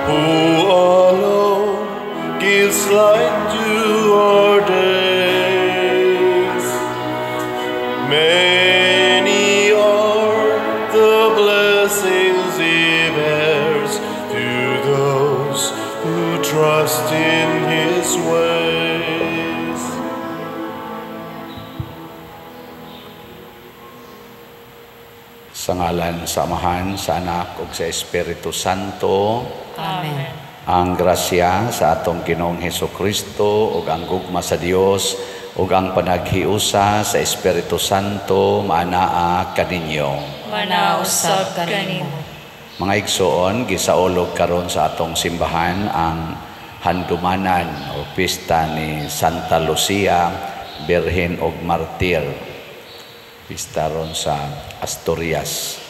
who alone gives light to our days. Many are the blessings he bears to those who trust in his ways. Sa ngalan sa Amahan, sa Anak ug sa Espiritu Santo. Amen. Ang grasya sa atong Ginoong Hesukristo ug ang gugma sa Dios ug ang panaghiusa sa Espiritu Santo maanaa kaninyo. Manausab kanimo. Mga igsoon, gisaulog karon sa atong simbahan ang handumanan o pista ni Santa Lucia, Birhen ug Martir. Pista ron sa Asturias.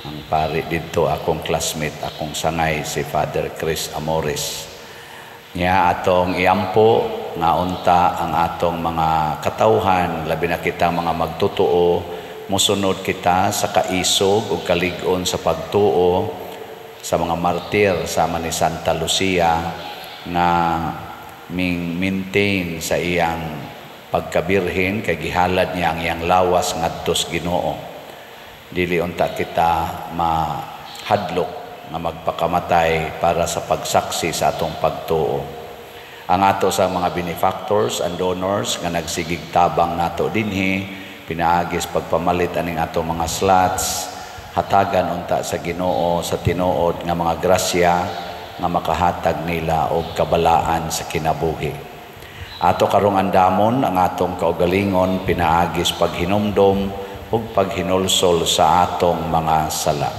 Ang pari dito akong classmate, akong sangay, si Father Chris Amores. Niya atong iampo nga unta ang atong mga katawhan, labi na kita mga magtotoo, mosunod kita sa kaisog ug kalig-on sa pagtuo sa mga martir sama ni Santa Lucia nga ming maintain sa iyang pagkabirhen kay gihalad niya ang iyang lawas ngadto sa Ginoo. Dili unta kita mahadlok nga magpakamatay para sa pagsaksi sa atong pagtuo. Ang ato sa mga benefactors and donors nga nagsigig tabang nato dinhi, pinaagis pagpamalit aning atong mga slots, hatagan unta sa Ginoo sa tinuod nga mga grasya nga makahatag nila og kabalaan sa kinabuhi. Ato karong andamon ang atong kaugalingon pinaagis paghinumdom ug paghinulsol sa atong mga sala.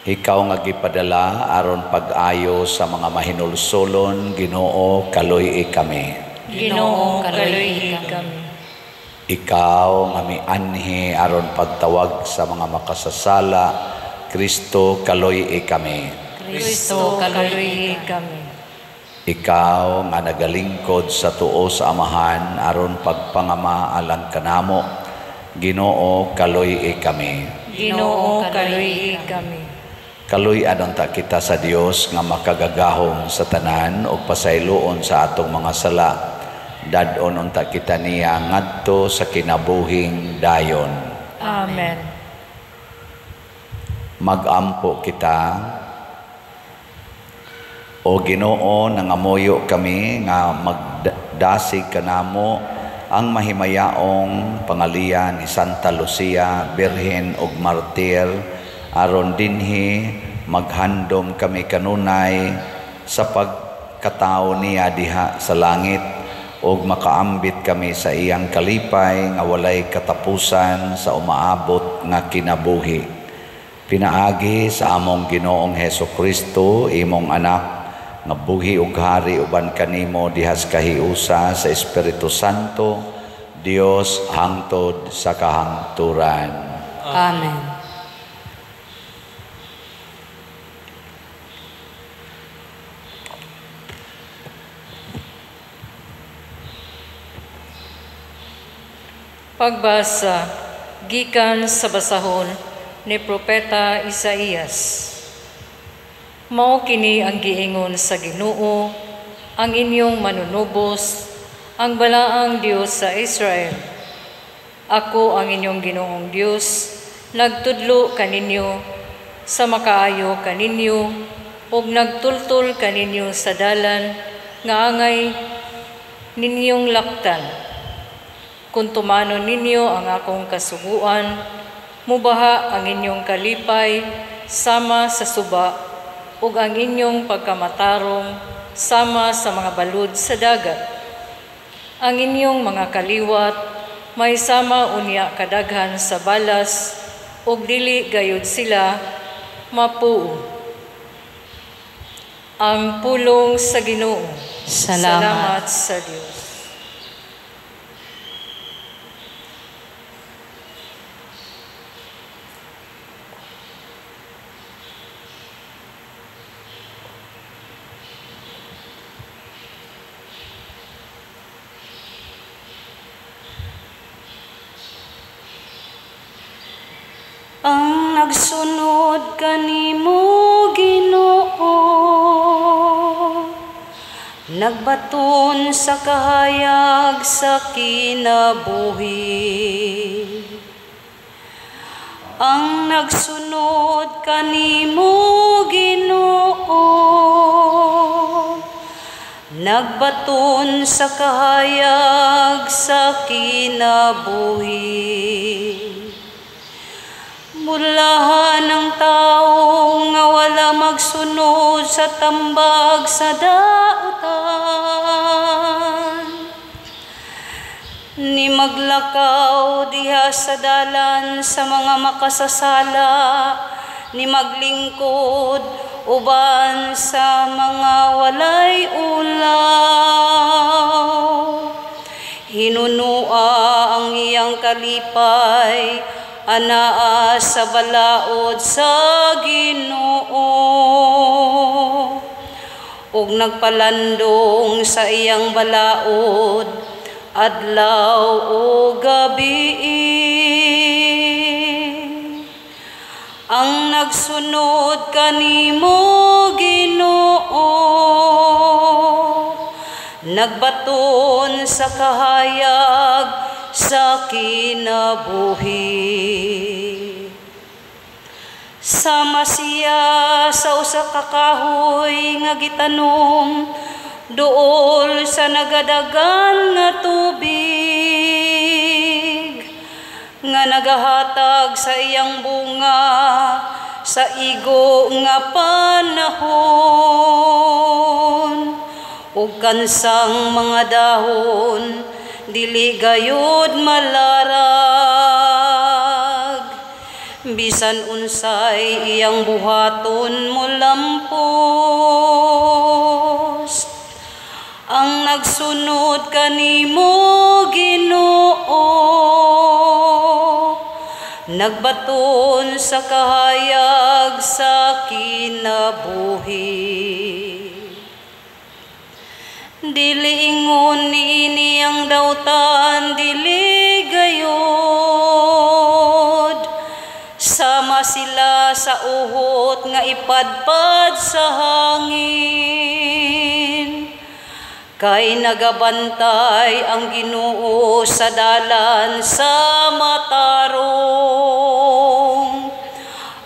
Ikaw nga gipadala aron pag-ayo sa mga mahinulsolon, Ginoo, kaluy-i kami. Ginoo, kaluy-i kami. Ikaw nga mianhi aron pagtawag sa mga makasasala, Kristo, kaluy-i kami. Kristo, kaluy-i kami. Ikaw nga nagalingkod sa tuo sa Amahan aron pagpangama alang kanamo, Ginoo, kaluy-i kami. Ginoo, kaluy-i kami. Kaluy-an unta kita sa Dios nga makagagahom sa tanan ug pasayloon sa atong mga sala. Dad-on unta kita niya ngadto sa kinabuhing dayon. Amen. Magampo kita. O Ginoo, nangamuyo kami nga magdasig kanamo ang mahimayaong pangalian ni Santa Lucia, Birhen ug Martir, aron dinhi maghandom kami kanunay sa pagkatao niya diha sa langit ug makaambit kami sa iyang kalipay nga walay katapusan sa umaabot nga kinabuhi. Pinaagi sa among Ginoong Hesukristo, imong anak, nga buhi ug hari uban kanimo dihas kahiusa sa Espiritu Santo, Dios hangtod sa kahangturan. Amen. Pagbasa gikan sa basahon ni Propeta Isaías. Mao kini ang giingon sa Ginoo, ang inyong manunubos, ang balaang Dios sa Israel. Ako ang inyong Ginoong Dios, nagtudlo kaninyo sa makaayo kaninyo ug nagtultol kaninyo sa dalan nga angay ninyong laktan. Kung tumanon ninyo ang akong kasuguan, mubaha ang inyong kalipay sama sa suba ug ang inyong pagkamatarong sama sa mga balud sa dagat. Ang inyong mga kaliwat may sama unya kadaghan sa balas ug dili gayud sila mapuo. Ang pulong sa Ginoo. Salamat. Salamat sa Dios. Ang nagsunod kanimo, Ginoo, Nagbaton sa kahayag sa kinabuhi. Ang nagsunod kanimo, Ginoo, nagbaton sa kahayag sa kinabuhi. Mulahan ang tao nga wala magsunod sa tambag sa dautan, ni maglakaw diha sa dalan sa mga makasasala, ni maglingkod uban sa mga walay ulaw. Hinunua ang iyang kalipay, anaa sa balaod sa Ginoo, ug nagpalandong sa iyang balaod adlaw o gabi. Ang nagsunod kanimo, Ginoo, nagbaton sa kahayag sa kinabuhi. Sama siya sa usa ka kahoy nga gitanom duol sa nagadagan nga tubig, nga nagahatag sa iyang bunga sa igo nga panahon, ug kansang mga dahon dili gayud malarag. Bisan unsay iyang buhaton molampos. Ang nagsunod kanimo, Ginoo, nagbaton sa kahayag sa kinabuhi. Dili ingon niini ang dautan, dili gayod. Sama sila sa uhot nga ipadpad sa hangin. Kay nagabantay ang Ginoo sa dalan sa matarong,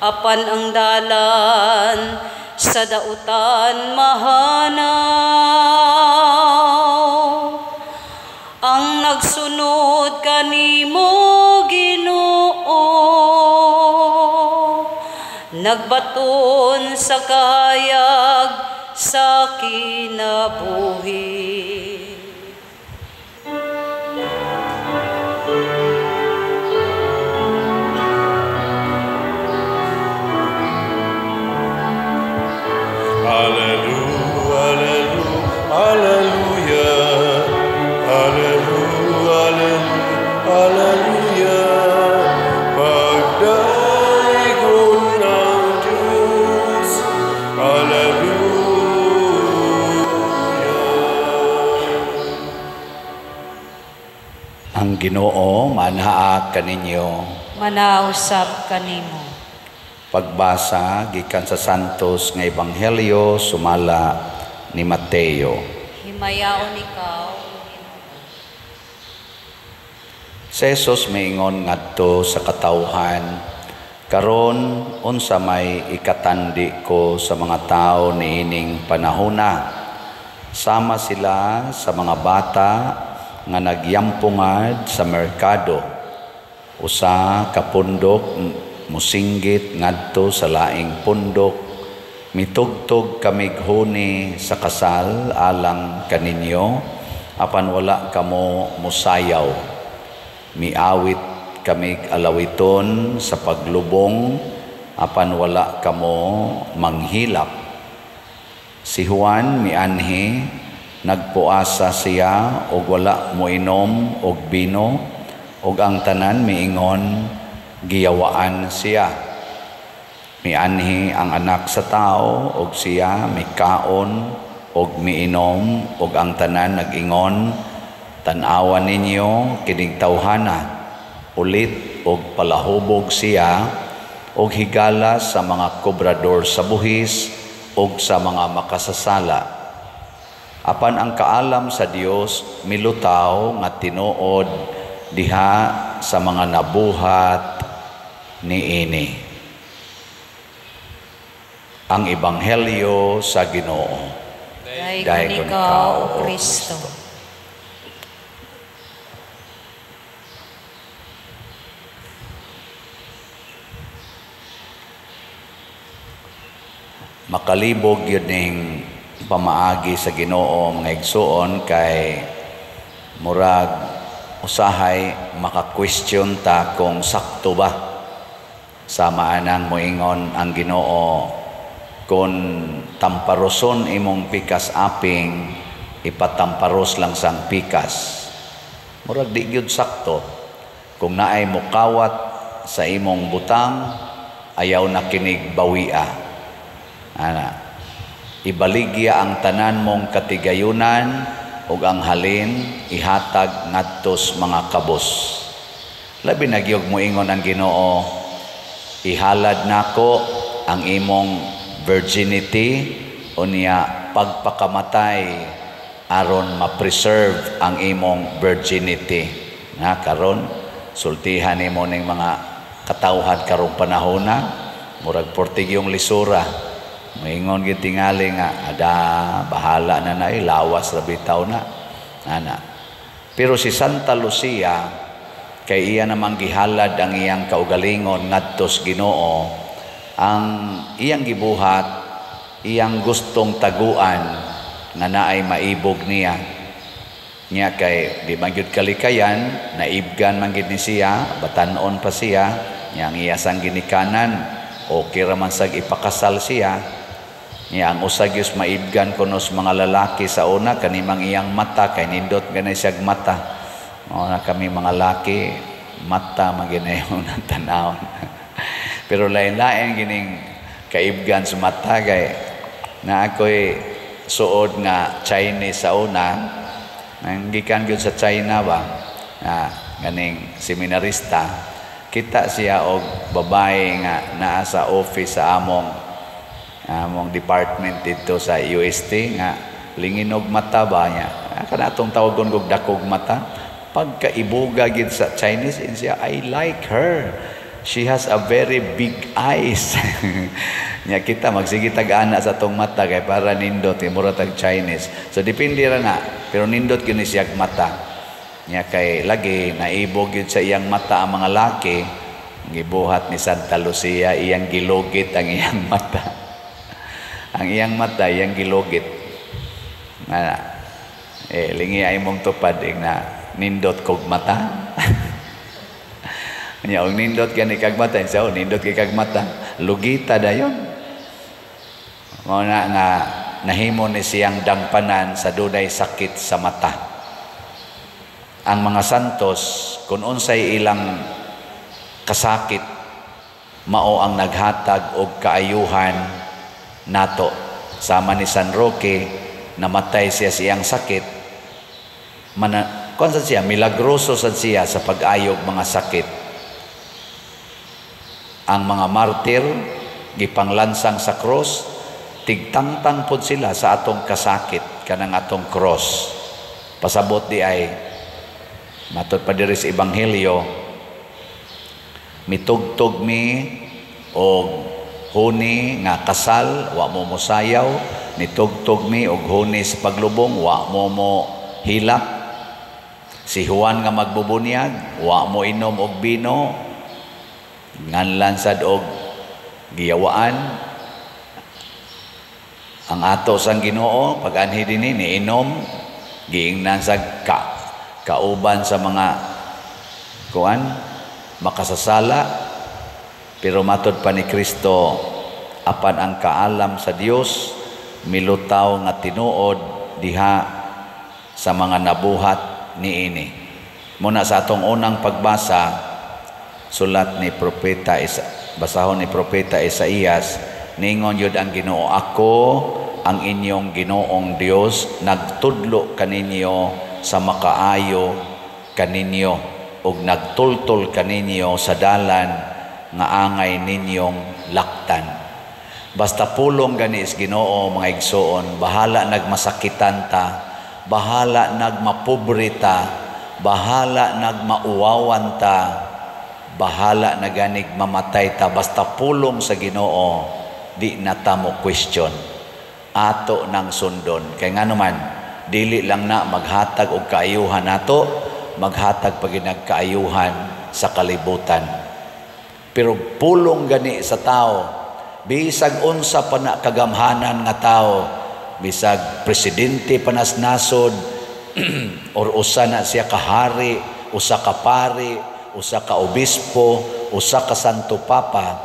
apan ang dalan sa dautan mahanaw. Ang nagsunod kanimo, Ginoo, nagbaton sa kahayag sa kinabuhi. Alleluia, alleluia, alleluia, alleluia, pagdaigon ng Diyos, alleluia. Ang Ginoo manaa kaninyo. Manausab kanimo. Pagbasa gikan sa Santos nga Ebanghelyo sumala ni Mateo. Himayaon ikaw. Si Jesus miingon ngadto sa katawhan, karon unsa may ikatandi ko sa mga tawo niining panahona? Sama sila sa mga bata nga nagyampungad sa merkado. Usa ka pundok musinggit ngadto sa laing pundok, mitugtog kamig huni sa kasal alang kaninyo, apan wala kamo musayaw. Miawit kamig alawiton sa paglubong, apan wala kamo manghilak. Si Juan mianhi, nagpuasa siya og wala moinom og bino, og ang tanan miingon giyawaan siya. Mianhi ang anak sa tao og siya mikaon og miinom, og ang tanan nag-ingon, tan-awan ninyo kining tawhana, ulit og palahubog siya og higala sa mga kobrador sa buhis og sa mga makasasala. Apan ang kaalam sa Dios milutaw nga tinuod diha sa mga nabuhat niini. Ang Ebanghelyo sa Ginoo. Daygon ikaw, O Kristo. Makalibog yun ning pamaagi sa Ginoo mga igsuon kay murag usahay maka-question ta kung sakto ba sa maanang moingon ang Ginoo kung tamparoson imong pikas aping ipatamparos lang sang pikas. Murag di gyud sakto. Kung naay mukawat sa imong butang, ayaw na kinig bawia. Ana, ibaligya ang tanan mong katigayunan ug ang halin ihatag ngadtos mga kabos. Labi na gyud moingon ang Ginoo, ihalad nako ang imong virginity unya pagpakamatay aron ma-preserve ang imong virginity. Na karon sultihan nimo ning mga katawhan karong panahona, murag portigyong lisura. Moingon gyud tingali nga ada bahala na na lawas ra bitaw na. Ana. Pero si Santa Lucia kay iya namang gihalad ang iyang kaugalingon ngadtos Ginoo, ang iyang gibuhat, iyang gustong taguan nga naay maibog niya. Niya kay di man gyud kalikayan, naibgan man gyud ni siya, batan-on pa siya, niya ang iya sang ginikanan, okay ra man sag ipakasal siya. Niya ang usag yus maibgan kunos mga lalaki sa una kanimang iyang mata kay nindot ganay siyag mata. Mao na kami mga laki mata maginayon ang tanawon. Pero lain-lain gining kaibgan sa mata kay na ako'y suod nga Chinese sa una, nang gikan gyud sa China ba na ganing seminarista, kita siya og babae nga naa sa office sa among department dito sa UST nga linginog mata ba niya. Kana atong tawagon og dakog mata. Pagkaibuga gid sa Chinese in siya, I like her. She has a very big eyes. Nya kita magsige tag-ana sa atong mata kay para nindot mura tag Chinese. So depende ra na, pero nindot gyud ni siya mata. Nya kay lagi naibog gyud sa iyang mata ang mga laki. Gibuhat ni Santa Lucia iyang gilugit ang iyang mata. Ang iyang mata iyang gilugit. Na lingi ay mong tupad ing na nindot kog mata. Nya og nindot gani kag mata, sa nindot kay kag mata, lugita dayon. Mao na nga nahimo ni siyang dangpanan sa dunay sakit sa mata. Ang mga santos kun unsay ilang kasakit mao ang naghatag og kaayuhan nato. Sama ni San Roque, namatay siya sa iyang sakit. Kuan sad siya, milagroso sad siya sa pag-ayog mga sakit. Ang mga martir gipanglansang sa cross, tigtangtang pod sila sa atong kasakit kanang atong cross. Pasabot di ay matod pa diri sa Ebanghelyo, mitugtog mi og huni nga kasal, wa mo mosayaw, nitugtog mi og huni sa paglubong, wa mo mo hilak. Si Juan nga magbubunyag, wa mo inom og bino, nganlan sad og giyawaan. Ang ato sang Ginoo pag-anhi dinhi niinom, giingnan sa kauban sa mga kuan makasasala. Pero matod pa ni Kristo, apan ang kaalam sa Dios milutaw nga tinuod diha sa mga nabuhat niini. Muna sa atong unang pagbasa, sulat ni Propeta basahon ni Propeta Isaías, ningon yun ang Ginoo, ako ang inyong Ginoong Dios, nagtudlo kaninyo sa makaayo kaninyo ug nagtultol kaninyo sa dalan nga angay ninyong laktan. Basta pulong gani is Ginoo, mga igsoon, bahala nagmasakitan ta, bahala nagmapobre ta, bahala nagmauwawan ta, bahala na ganig mamatay ta, basta pulong sa Ginoo, di na ta mo question. Ato nang sundon. Kay ngano man, dili lang na maghatag og kaayuhan nato, maghatag pag kaayuhan sa kalibutan. Pero pulong gani sa tao, bisag unsa pa na kagamhanan nga tao, bisag presidente pa nas nasod or usa na siya kahari, usa ka pari, usa ka obispo, usa ka Santo Papa,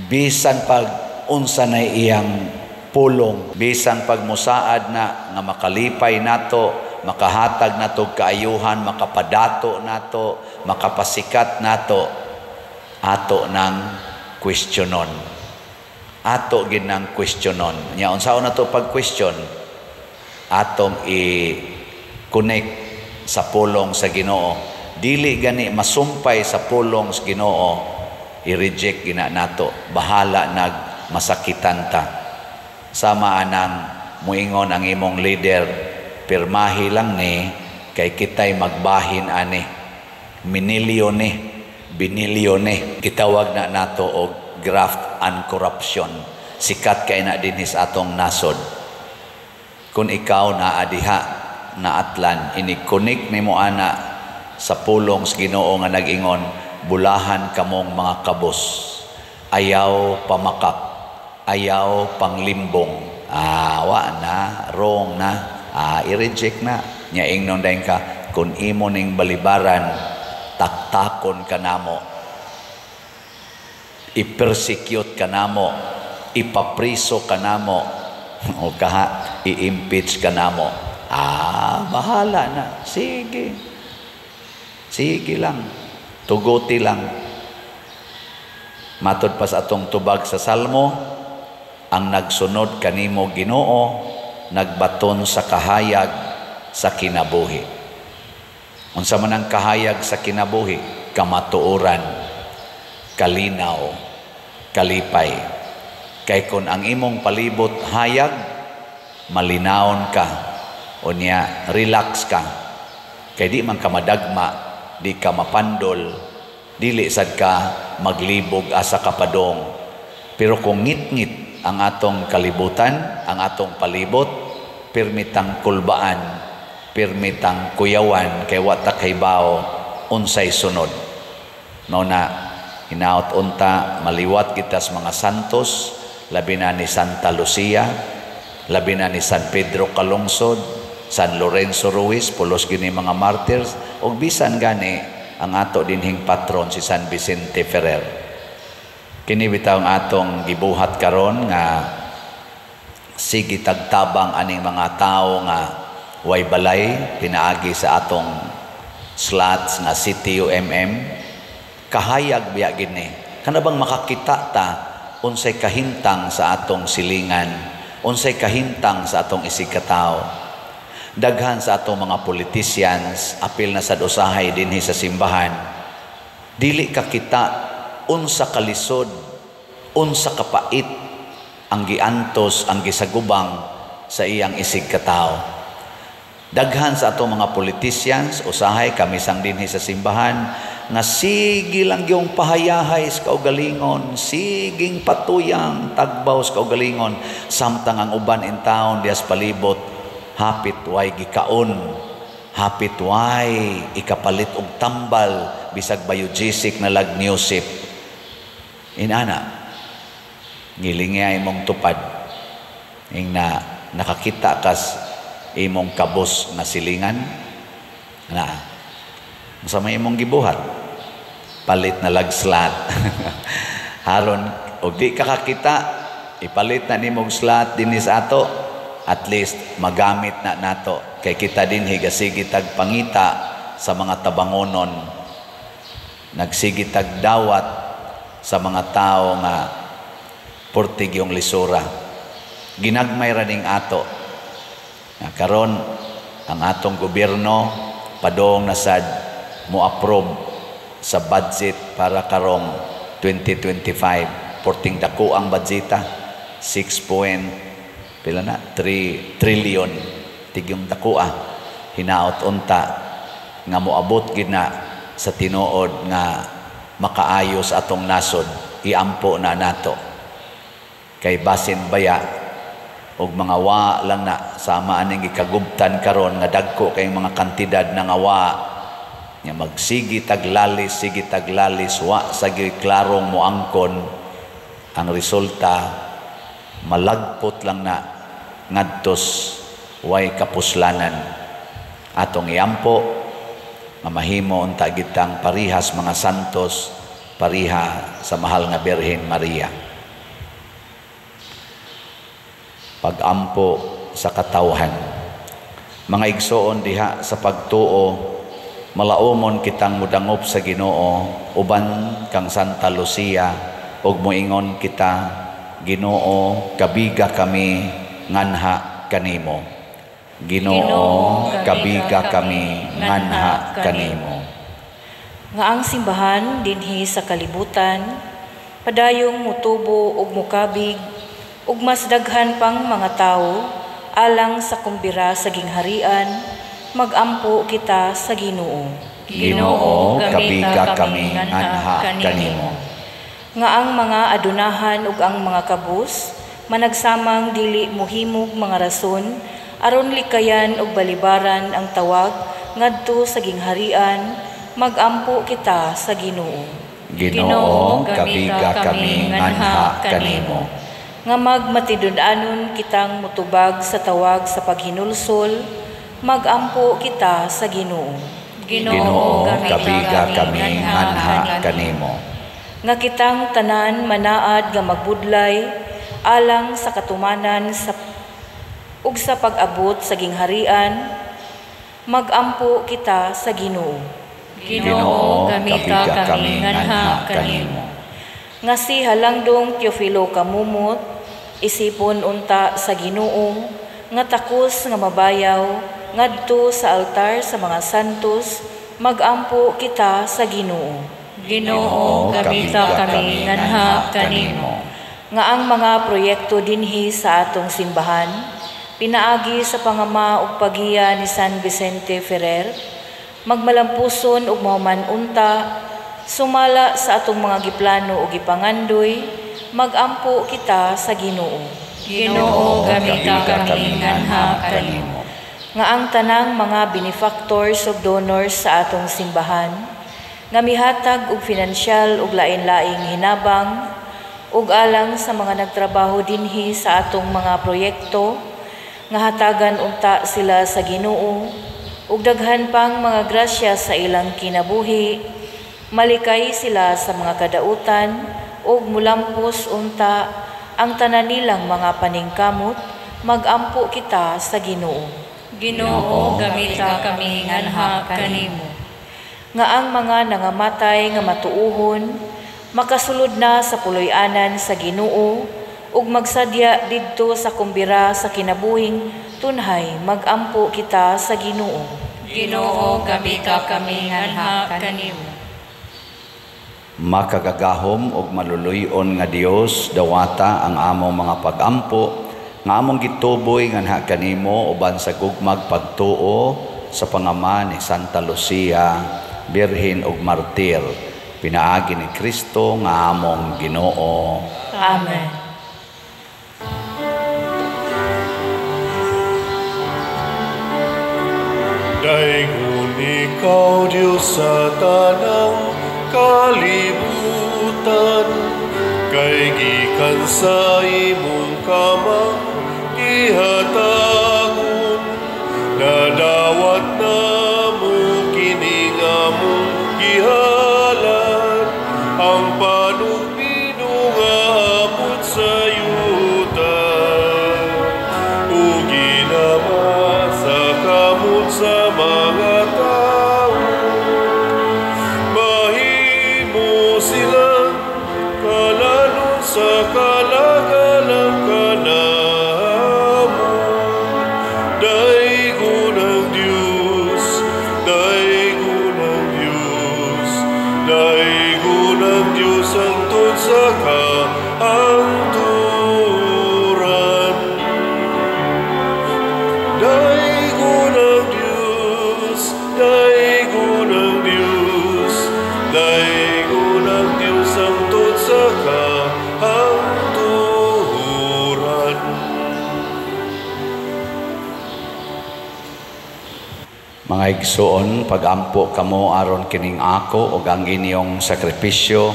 bisan pag unsa na iyang pulong, bisan pag musaad na nga makalipay nato, makahatag nato kaayuhan, makapadato nato, makapasikat nato, ato nang questionon. Ato gid nang questionon. Nya unsaon nato pag question? Atong i-connect sa pulong sa Ginoo. Dili gani masumpay sa pulong sa Ginoo, i-reject gina nato. Bahala nag masakitan ta. Sama anang muingon ang imong leader, pirmahi lang ni kay kitay magbahin ani. Minilyon ni, binilyon ni. Gitawag na nato og graft and corruption. Sikat kay na dinhi sa atong nasod. Kung ikaw naa diha naatlan, ini-connect nimo ana sa pulong sa Ginoo nga nag-ingon, "Bulahan kamong mga kabos, ayaw pamakak, ayaw panglimbong." Ah, wa na, wrong na, i-reject na. Nya ingnon dayon ka, "Kung imo ning balibaran, taktakon ka namo, i-persecute ka namo, ipapriso ka namo, o kaha i-impeach ka namo." Ah, bahala na. Sige. Sige lang. Tuguti lang. Matod pa sa atong tubag sa Salmo, ang nagsunod kanimo, Ginoo, nagbaton sa kahayag sa kinabuhi. Unsa man ang kahayag sa kinabuhi? Kamatuoran, kalinaw, kalipay. Kay kon ang imong palibot hayag, malinawon ka, unya relax ka. Kay di man ka madagma, di ka mapandol, dili sad ka maglibog asa kapadong. Pero kung ngit-ngit ang atong kalibutan, ang atong palibot, pirmitang kulbaan, pirmitang kuyawan, kay wa ta kahibaw unsay sunod. Mao na hinaot unta maliwat kita sa mga santos, labi na ni Santa Lucia, labi na ni San Pedro Calungsod, San Lorenzo Ruiz, pulos gini mga martyrs, ug bisan gani ang ato dinhing patron si San Vicente Ferrer. Kini bitaw ang atong gibuhat karon nga sige tagtabang aning mga tawo nga way balay pinaagi sa atong slots nga CTUMM. Kahayag biya gini kana bang makakita ta unsay kahintang sa atong silingan, unsay kahintang sa atong isigkatawo. Daghan sa atong mga politicians, apil na sad usahay dinhi sa simbahan, dili ka kita unsa kalisod, unsa kapait ang giantos, ang gisagubang sa iyang isigkatawo. Daghan sa atong mga politicians, usahay kami sang dinhi sa simbahan, nga sige lang yung pahayahay sa kaugalingon, siging patuyang tagbaw sa kaugalingon, samtang ang uban in town dias palibot, hapit way gikaon, hapit way ikapalit og tambal, bisag Biogesic na lag Newsip. Inana, ngilingay mong tupad, ing na nakakita kas imong kabos nga silingan, na sa may imong gibuhat, palit na lag slot. Haron og di ka kakita, ipalit na nimong slot dinhi sa ato, at least magamit na nato kay kita dinhi gasigi tag pangita sa mga tabangonon, nagsigi tag dawat sa mga tao nga purtig yung lisura. Ginagmay ra ning ato. Nga karon ang atong gobyerno padong na sad mo approve sa budget para karong 2025. Porting dako ang budgeta, 6 point pila na 3 trillion tigyong dako ah. Hinaot unta nga moabot gid na sa tinuod nga makaayos atong nasod, iampo na nato. Kay basin baya og mga wa lang na sama aning gikagubtan karon nga dagko kay mga kantidad na nga wa nya magsigi taglalis, sige taglalis, wa sa gyoy klarong moangkon ang resulta, malagpot lang na ngadtos way kapuslanan. Atong iampo nga mahimo unta gitang parihas mga santos, pariha sa mahal nga Birhen Maria. Pagampo sa katawhan. Mga igsoon diha sa pagtuo, malaumon kitang mudangop sa Ginoo uban kang Santa Lucia ug moingon kita, Ginoo, kabiga kami nganha kanimo. Ginoo, kabiga kami nganha kanimo. Nga ang simbahan dinhi sa kalibutan padayong mutubo ug mukabig ug mas daghan pang mga tawo alang sa kumbira sa gingharian, magampo kita sa Ginoo. Ginoo, kabiga kami nganha kanimo. Nga ang mga adunahan ug ang mga kabus managsamang dili mohimog mga rason aron likayan ug balibaran ang tawag ngadto sa gingharian, magampo kita sa Ginoo. Ginoo, kabiga kami nganha kanimo. Nga magmatidun-anon kitang mutubag sa tawag sa paghinulsol, magampo kita sa Ginoo. Ginoo, kabiga kami nganha kanimo. Nga kitang tanan manaad nga magbudlay alang sa katumanan sa ug sa pag-abot sa gingharian, magampo kita sa Ginoo. Ginoo, kabiga kami nganha kanimo. Nga si Halangdong Teofilo Camomot, isipon unta sa Ginoo, nga takos nga mabayaw ngadto sa altar sa mga santos, magampo kita sa Ginoo. Ginoo, kabiga kami nganha kanimo. Nga ang mga proyekto dinhi sa atong simbahan, pinaagi sa pangama ug pagiya ni San Vicente Ferrer, magmalampuson ug mahuman unta sumala sa atong mga giplano ug gipangandoy, magampo kita sa Ginoo. Ginoo, gamita kami nganha kanimo. Nga ang tanang mga benefactors ug donors sa atong simbahan, nga mihatag og finansyal ug lain-laing hinabang ug alang sa mga nagtrabaho dinhi sa atong mga proyekto, nga hatagan unta sila sa Ginoo ug daghan pang mga grasya sa ilang kinabuhi, malikay sila sa mga kadautan ug mulampos unta ang tanan nilang mga paningkamot, magampo kita sa Ginoo. Ginoo, gamita kami nganha kanimo. Nga ang mga nangamatay nga matuohon makasulod na sa puloy-anan sa Ginoo ug magsadya didto sa kumbira sa kinabuhing tunhay, magampo kita sa Ginoo. Ginoo, gamita kami nganha kanimo. Makagagahom og maluluy-on nga Dios, dawata ang among mga pagampo nga among gituboy nganha kanimo uban sa gugmag pagtuo sa pangama ni Santa Lucia, Birhen ug Martir, pinaagi ni Kristo nga among Ginoo. Amen. Daygon ikaw, Diyos, sa tanang kalibutan, kay gikan sa imong kamang gihatagon, nadawat namo kining among gihalad, ang panugbido nga abot sa yuta, ug ginama sa kamot sa mga tao. Mahimo silang kalalon sa kalagalang kanamo. Mga igsoon, pagampo kamo aron kining ako ug ang inyong sakripisyo,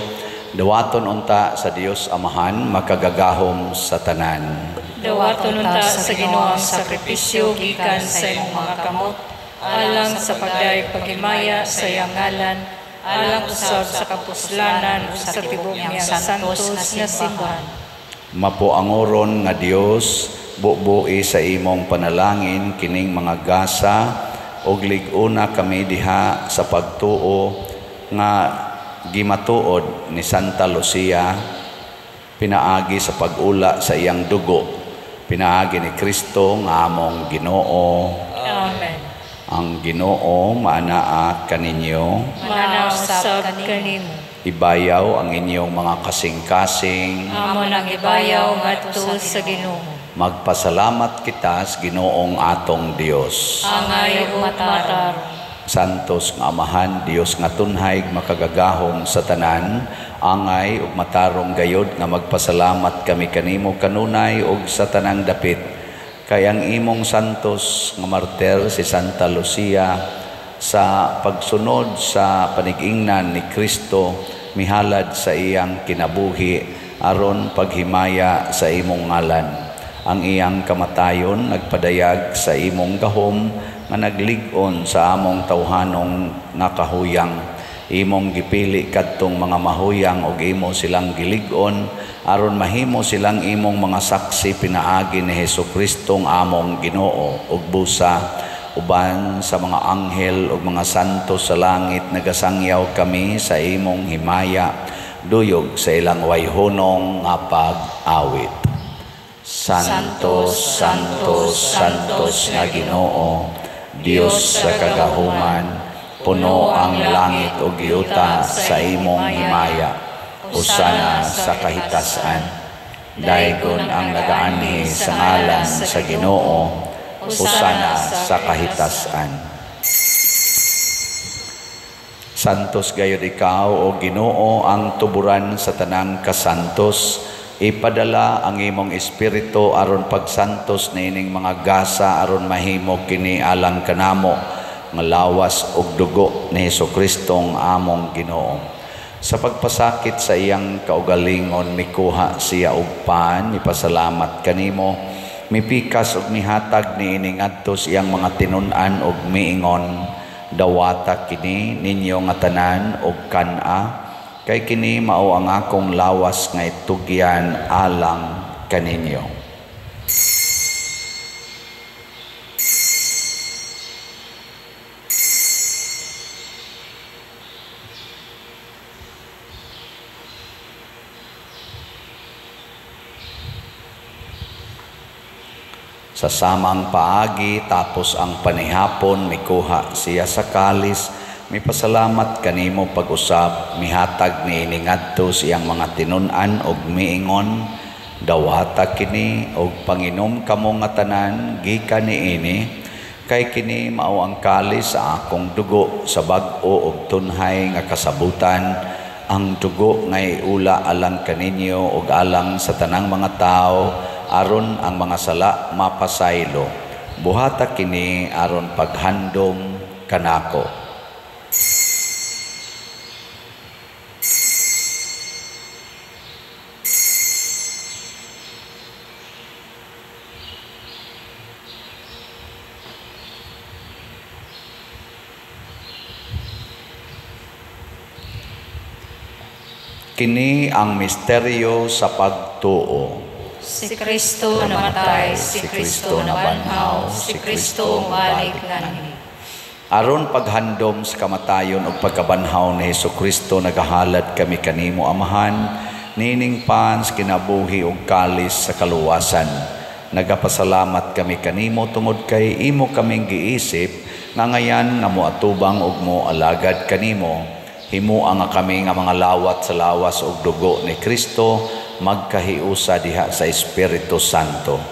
dawaton unta sa Dios Amahan makagagahom sa tanan. Dawaton unta sa Ginoo ang sakripisyo gikan sa imong mga kamot, alang sa pagdayeg paghimaya sa iyang ngalan, alang usab sa kapuslanan ug sa tibuok niyang santos nga simbahan. Mapuangoron nga Dios, bubuhi sa imong panalangin kining mga gasa ug lig-una kami diha sa pagtuo nga gimatuod ni Santa Lucia pinaagi sa pag-ula sa iyang dugo, pinaagi ni Kristo nga among Ginoo. Amen. Ang Ginoo maanaa kaninyo, Maanaa usab kanimo. Ibayaw ang inyong mga kasing-kasing. Amo nang ibayaw ngadto sa Ginoo. Magpasalamat kita sa Ginoong atong Dios. Angay ug matarong. Santos nga Amahan, Dios nga tunhay makagagahom sa tanan, angay ug matarong gayod nga magpasalamat kami kanimo kanunay ug sa tanang dapit. Kay ang imong santos nga martir si Santa Lucia sa pagsunod sa panigingnan ni Kristo mihalad sa iyang kinabuhi aron paghimaya sa imong ngalan. Ang iyang kamatayon nagpadayag sa imong gahom nga naglig-on sa among tawhanong nga kahuyang. Imong gipili kadtong mga mahuyang ug imo silang gilig-on aron mahimo silang imong mga saksi pinaagi ni Hesukristo among Ginoo ug busa uban sa mga anghel ug mga santo sa langit nagasangyaw kami sa imong himaya duyog sa ilang wayhunong nga pag-awit. Santos, Santos, Santos nga Ginoo, Dios sa kagahuman, puno ang langit ug yuta sa imong himaya. Hosana sa kahitasan. Daygon ang nagaanhi sa ngalan sa Ginoo. Hosana sa kahitasan. Santos gayud ikaw o Ginoo ang tuburan sa tanang kasantos. Ipadala ang imong espiritu aron pagsantos niining mga gasa aron mahimo kini alang kanamo nga lawas ug dugo ni Hesukristong among Ginoo. Sa pagpasakit sa iyang kaugalingon mikuha siya og pan, mipasalamat kanimo, mipikas ug mihatag niini ngadto sa iyang mga tinun-an ug miingon, dawata kini ninyo nga tanan og kan-a, kay kini mao ang akong lawas nga itugyan alang kaninyo. Sa samang paagi tapos ang panihapon mikuha siya sa kalis, mipasalamat kanimo pag-usap, mihatag niini ngadto sa iyang mga tinun-an og miingon, dawata kini og panginom kamo nga tanan gikan niini, kay kini mao ang kalis sa akong dugo sa bag-o og tunhay nga kasabutan, ang dugo nga iula alang kaninyo og alang sa tanang mga tawo aron ang mga sala mapasaylo. Buhata kini aron paghandom kanako. Kini ang misteryo sa pagtuo. Si Kristo namatay, si Kristo nabanhaw, si Kristo balik nganhi. Aron paghandom sa kamatayon ug pagkabanhaw ni Hesukristo, nagahalad kami kanimo Amahan, nining pans kinabuhi ug kalis sa kaluwasan. Nagapasalamat kami kanimo tungod kay imo kaming giisip nga ngayan nga moatubang ug moalagad kanimo. Himua nga kami nga mga lawat sa lawas ug dugo ni Kristo magkahiusa diha sa Espiritu Santo.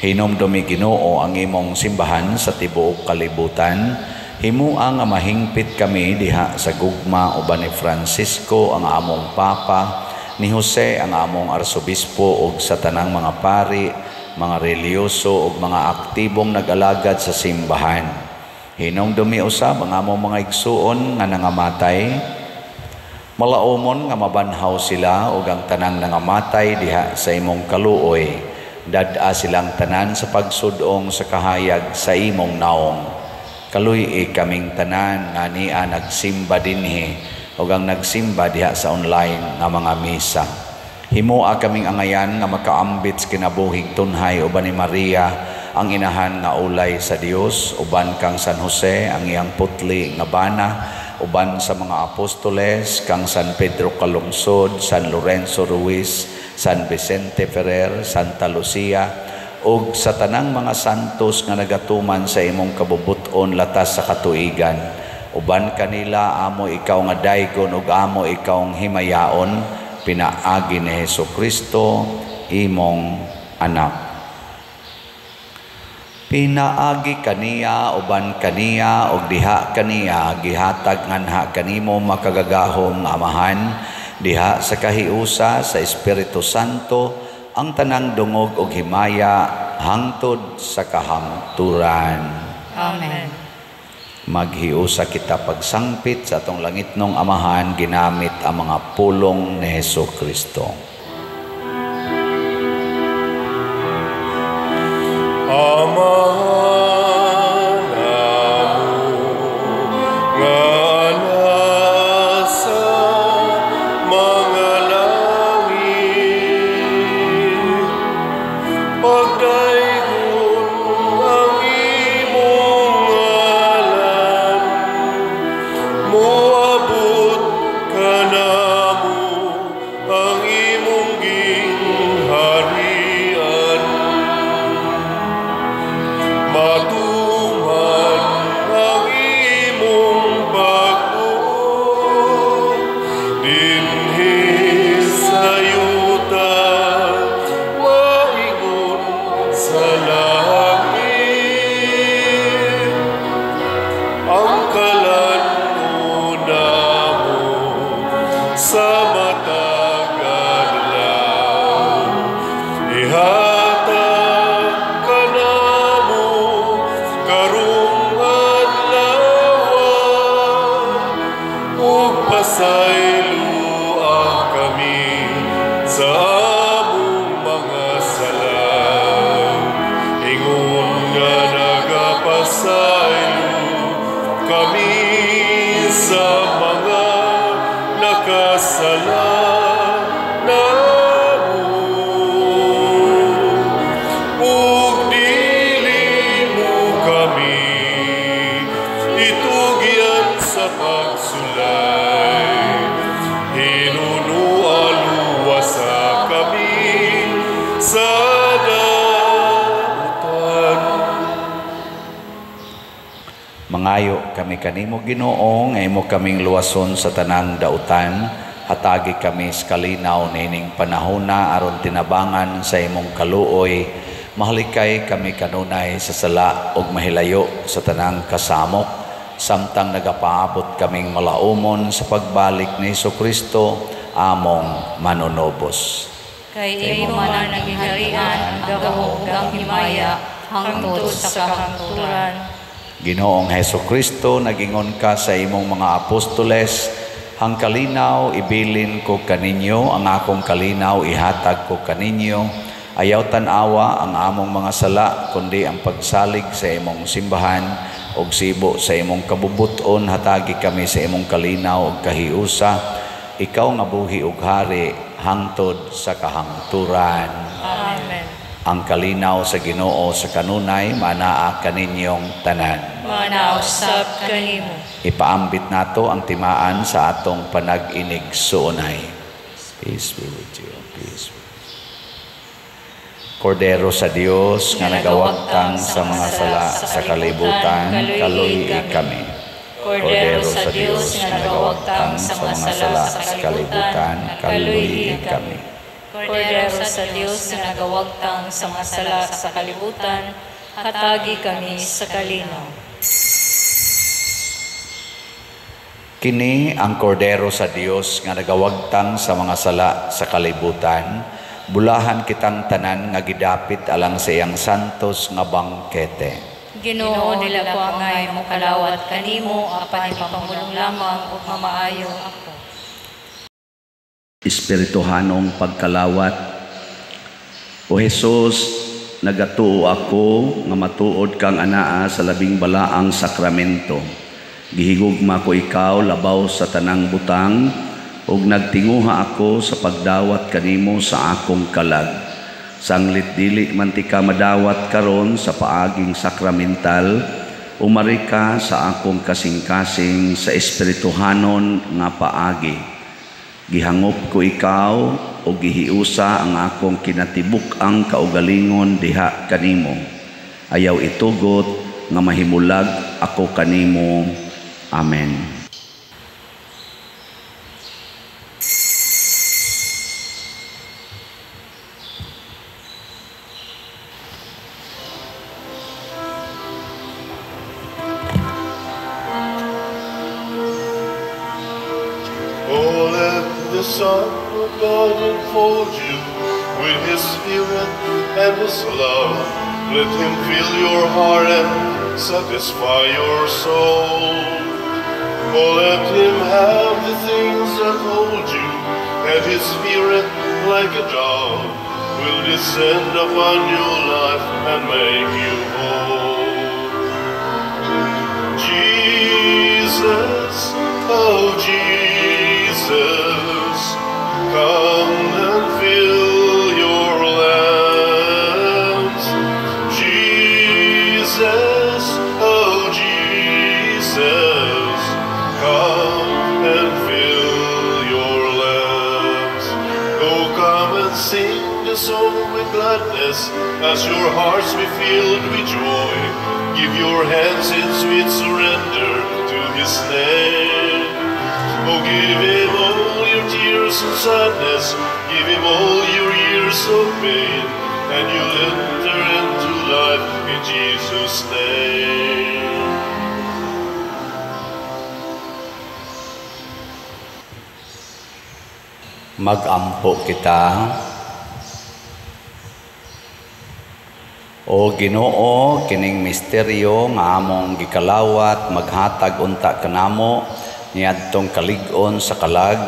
Hinumdumi Ginoo ang imong simbahan sa tibuok kalibutan. Himua nga mahingpit kami diha sa gugma uban ni Francisco ang among Papa, ni Jose ang among Arsobispo ug sa tanang mga pari, mga reliyoso ug mga aktibong nag-alagad sa simbahan. Hinumdumi usab ang among mga igsuon nga nangamatay, malaumon nga mabanhaw sila ug ang tanang nangamatay diha sa imong kaluoy. Dad-a silang tanan sa pagsudong sa kahayag sa imong naong. Kaluy-i kaming tanan nga nia nagsimba dinhi ug ang nagsimba diha sa online nga mga misa. Himoa kaming angayan nga makaambit sa kinabuhig tunhay uban ni Maria ang inahan nga ulay sa Dios, uban kang San Jose ang iyang putli nga bana, uban sa mga apostoles kang San Pedro Calungsod, San Lorenzo Ruiz, San Vicente Ferrer, Santa Lucia, ug sa tanang mga santos nga nagatuman sa imong kabubut-on latas sa katuigan. Uban kanila amo ikaw nga daygon ug amo ikaw himayaon, pinaagi ni Hesus Kristo imong anak. Pinaagi kaniya, uban kaniya, ug diha kaniya gihatag nganha kanimo makagagahom nga Amahan, diha sa kahiusa sa Espiritu Santo ang tanang dungog ug himaya hangtod sa kahangturan. Amen. Maghiusa kita pagsangpit sa atong langitnong Amahan ginamit ang mga pulong ni Hesus Kristo. Amahan namo nga nasa mga langit, pagdaygon ang imong ngalan, moabot kanamo ang imong gingharian. Matuman ang imong pagbuot dinhi sa yuta, maingon sa langit. Ang kalan-on namo sa matag adlaw, ihatag kanamo karong adlaw, ug pasayloa kami sa among mga sala, ingon nga nagapasaylo kami sa mga nakasala namo. Ug dili mo kami itugyan sa pagsulay, hinunoa luwasa kami sa dautan. Mangayo kami kanimo, Ginoo, nga imo kaming luwason sa tanang dautan. Hatagi kami sa kalinaw niining panahona aron tinabangan sa imong kaluoy. Mahalikay kami kanunay sa sala ug mahilayo sa tanang kasamok, samtang nagapaabot kaming malaumon sa pagbalik ni Hesukristo among manunobos. Kay imo man ang gingharian, ang gahom ug ang himaya hangtod sa kahangturan. Ginoong Hesukristo, nagingon ka sa imong mga apostoles, "Ang kalinaw ibilin ko kaninyo, ang akong kalinaw ihatag ko kaninyo. Ayaw tan-awa ang among mga sala, kundi ang pagsalig sa imong simbahan ug sibo sa imong kabubuton, hatagi kami sa imong kalinaw ug kahiusa. Ikaw nga buhi ug hari hangtod sa kahangturan." Amen. Ang kalinaw sa Ginoo sa kanunay manaa kaninyong tanan. Manaa usab kanimo. Ipaambit nato ang timaan sa atong panag-inig suunay. Peace be with you. Peace be with you. Kordero sa Dios nga nagawagtang sa mga sala sa kalibutan, kaluy-i kami. Kordero sa Dios nga nagawagtang sa mga sala sa kalibutan, kaluy-i kami. Kordero sa Dios nga nagawagtang sa mga sala sa kalibutan, hatagi kami sa kalinaw. Kini ang kordero sa Dios nga nagawagtang sa mga sala sa kalibutan, bulahan kitang tanan nga gidapit alang sa iyang santos nga bangkete. Ginoo, dili ko angay mokalawat kanimo, apan ipamulong lamang ug mamaayo ako. Espirituhanong pagkalawat. O Hesus, nagatuo ako nga matuod kang anaa sa labing balaang sakramento. Gihigugma ko ikaw labaw sa tanang butang ug nagtinguha ako sa pagdawat kanimo sa akong kalag. Sanglit dili man tika madawat karon sa paaging sakramental, umari ka sa akong kasing-kasing sa espirituhanon nga paagi. Gihangop ko ikaw o gihiusa ang akong kinatibuk-ang kaugalingon diha kanimo. Ayaw itugot nga mahimulag ako kanimo. Amen. Oh, let the Son of God enfold you with His Spirit and His love. Let Him fill your heart and satisfy your soul. Oh, let Him have the things that hold you, and His Spirit, like a dove, will descend upon your life and make you whole. Jesus, oh Jesus, come and fill your lamps. Jesus, oh Jesus, come and fill your lamps. Oh, come and sing the song with gladness, as your hearts be filled with joy. Give your hands in sweet surrender to His name. Oh, give Him all your tears and sadness, give Him all your years of pain, and you'll enter into life in Jesus' name. Magampo kita. O Ginoo, kining misteryo nga among gikalawat maghatag unta kanamo niadtong kalig-on sa kalag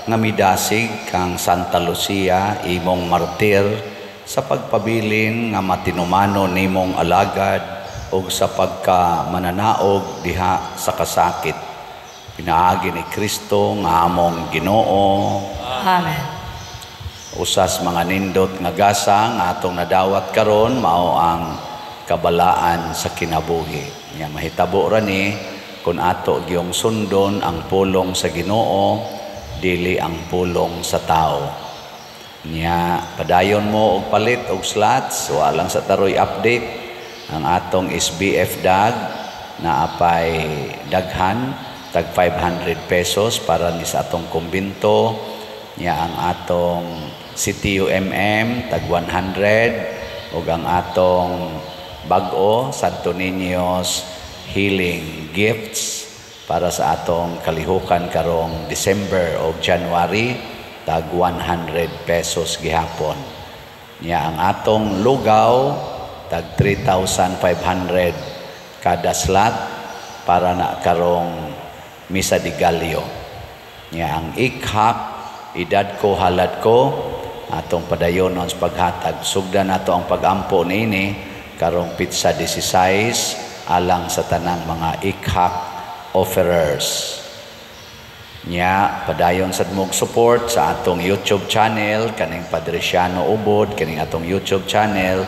nga midasig kang Santa Lucia imong martir sa pagpabilin nga matinumano nimong alagad ug sa pagkamananaog diha sa kasakit. Pinaagi ni Kristo nga among Ginoo. Amen. Usas mga nindot nga gasa nga atong nadawat karon mao ang kabalaan sa kinabuhi. Nya mahitabo ra ni kun ato giyong sundon ang pulong sa Ginoo, dili ang pulong sa tao. Nya padayon mo og palit og slots, walang sa taroy update ang atong SBF dag na apay daghan tag 500 pesos para ni sa atong kumbinto. Nya ang atong CTUMM tag 100 ug ang atong bag-o Santo Niño's Healing Gifts para sa atong kalihukan karong December o January tag 100 pesos gihapon. Nya ang atong lugaw tag 3,500 kada slot para na karong Misa de Gallo. Nya ang ikhak edad ko halad ko atong padayonon sa paghatag. Sugdan nato ang pagampo niini karong pitsa 16 alang sa tanang mga ikhak offerers. Nya padayon sad mog support sa atong YouTube channel kaning Padre Siano Ubod, kaning atong YouTube channel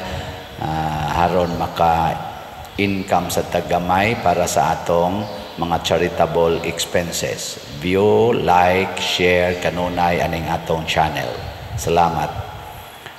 haron maka income sa tagamay para sa atong mga charitable expenses. View, like, share kanunay aning atong channel. Salamat.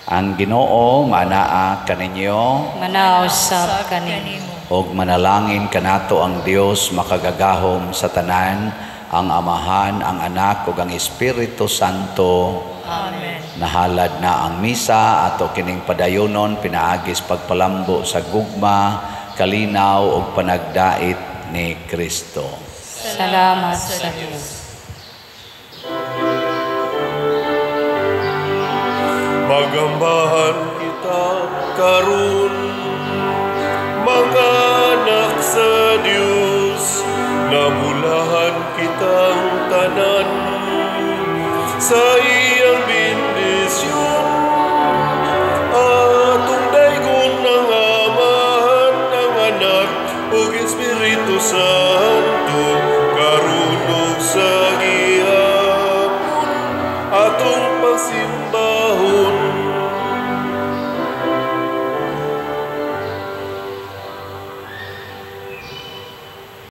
Ang Ginoo manaa kaninyo, Manaw sab kanimo. Og manalangin kanato ang Dios makagagahom sa tanan, ang Amahan, ang Anak ug ang Espiritu Santo. Amen. Nahalad na ang misa ato kining padayonon pinaagis pagpalambo sa gugma, kalinaw ug panagdait ni Kristo. Salamat sa Dios. Magambahan kita karon, mga Sa iyang bendisyon, atong daygon ang Amahan, ang Anak, ug Espiritu Santo.